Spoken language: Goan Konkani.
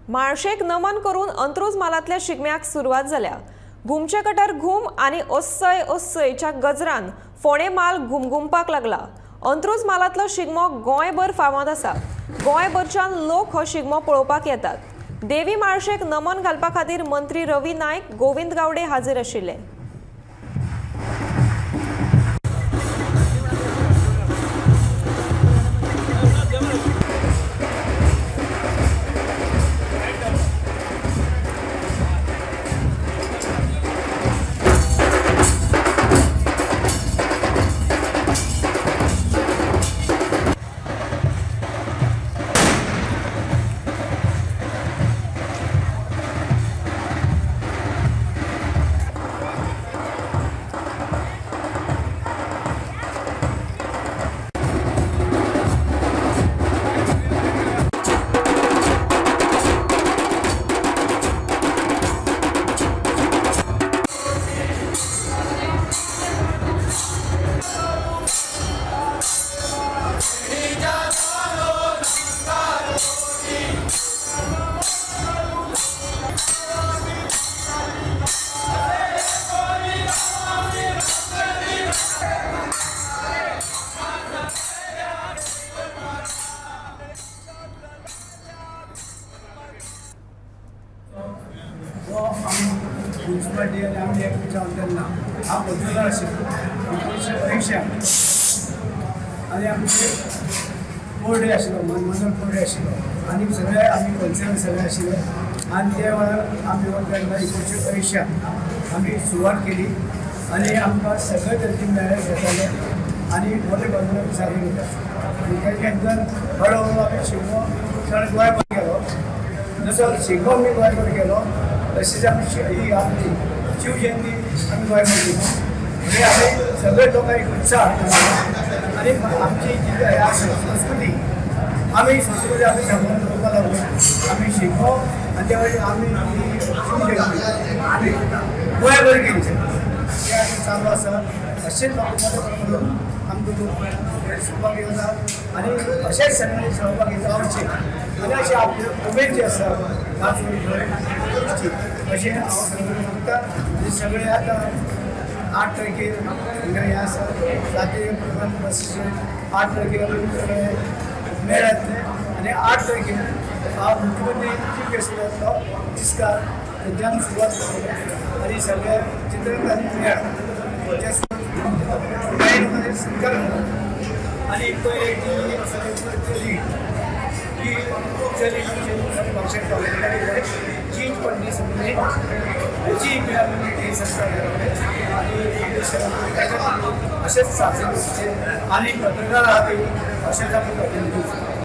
म्हाळशेक नमन करून अंत्रुज म्हालांतल्या शिगम्याक सुरवात जाल्या। घुमचे कटर घूम आनी ओस्सय ओस्सयच्या गजरान फोंडें म्हाल घुमघुमपाक लागला। अंत्रुज म्हालांतलो शिगमो गोंयभर फामाद आसा। गोंयभरच्यान लोक हो शिगमो पळोवपाक येतात। देवी म्हाळशेक नमन घालपा खातीर मंत्री रवी नायक, गोविंद गावडे हाजीर आशिल्ले। म्युनिसिपालिटी आनी आमी एकमेकां तेन्ना हांव बदलला आशिल्लो 1980 आनी आमचे कोर्डे आशिल्लो, मनमोहन कोर्डे आशिल्लो आनी सगळे आमी कन्सर्न सगळे आशिल्ले आनी त्या वेळार आमी तेन्ना 1980 आमी सुरवात केली आनी आमकां सगळे तरेचे मेळे घेताले आनी मोठे प्रमाणात सादर करता आनी तेच्या नंतर हळूहळू आमी शिगमो सगळे गोंयभर गेलो। जसो शिगमो आमी गोंयभर गेलो तशीच आमी ही आपली शिवजयंती आमी गोंयभर केली। म्हणजे आमी सगळे लोकांक उत्साह हाडटा आनी आमची जी आसा संस्कृती आमी संस्कृती आमी सांबाळून दवरपाक लागलो। आमी शिगमो आनी त्या वयर आमी शिवजयंती आमी गोंयभर केली। ते आमी चालू आसा। अशेंच लोक मोठ्या प्रमाणात आमकां सहभागी जाता आनी अशेंच सगळ्यांनी सहभागी जावचें आनी अशें आपली उमेद जी आसा नाचून करची अशें हांव सगळ्यांक सांगता। सगळे आतां 8 तारखेर हांगा हें आसा जाती प्रोग्राम बसीचेर 8 तारखेर सगळे मेळ येतले आनी 8 तारखेर हांव मुख्यमंत्री चीफ गेस्ट जातलो तिस्कार तेंच्यान सुरवात करतले आनी सगळे चित्ररथ आनी मेळ जे कांय सत्कार आनी पयलीं चली की चली भाशेन चीज पडली सगळी हेची आमी संस्कार करतले आनी अशेंच साजरे करचे आनी पत्रकार आहात अशेंच आमी प्रतिनिधी।